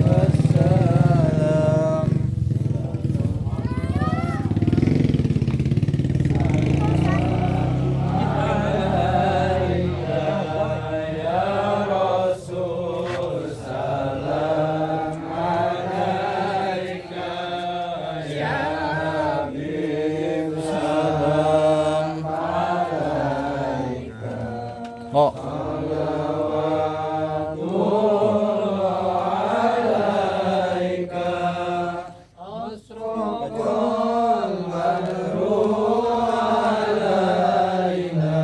Wassalam. Ya Rasul salam alaika, ya Habib salam alaika. Oh. Alaika asraqal badru alaina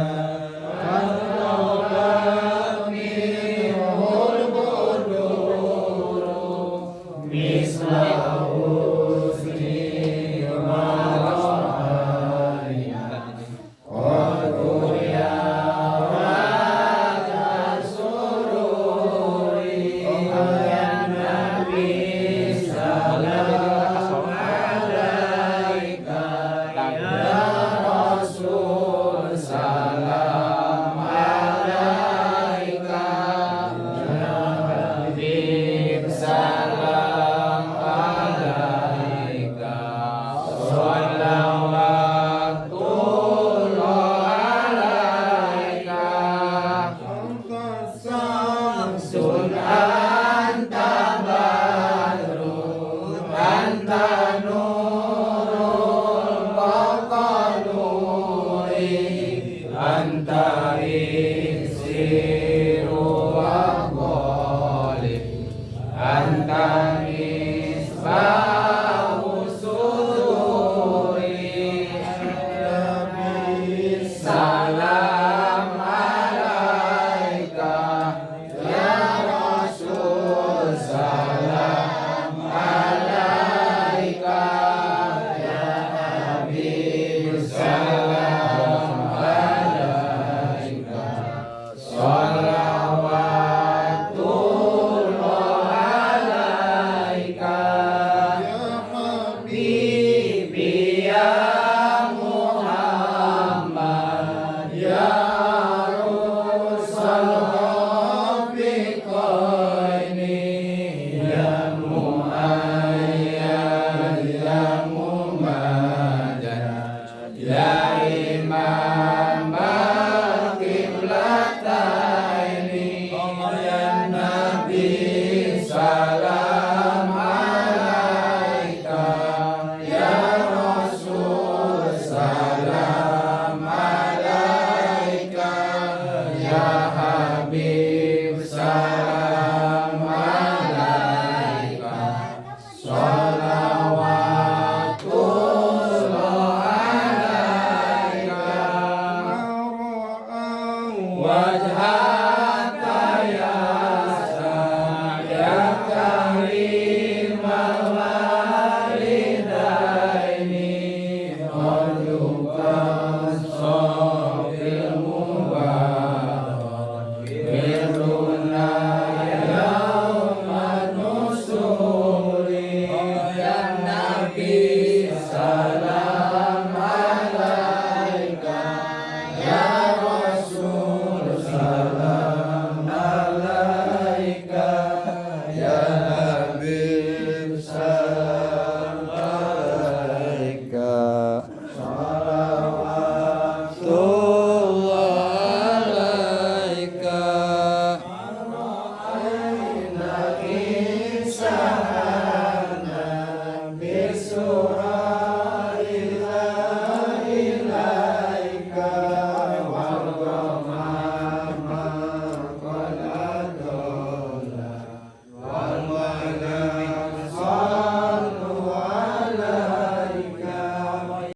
farraqat minhul buduru misla husni ma ra'ayna qad ya sururi ya nabi salam alaika, ya rasul salam alaika, ya habib salam alaika, salawatullah alaika. Samsun anta badrun anta nurul fawqa nuri anta iksiru wa ghalib anta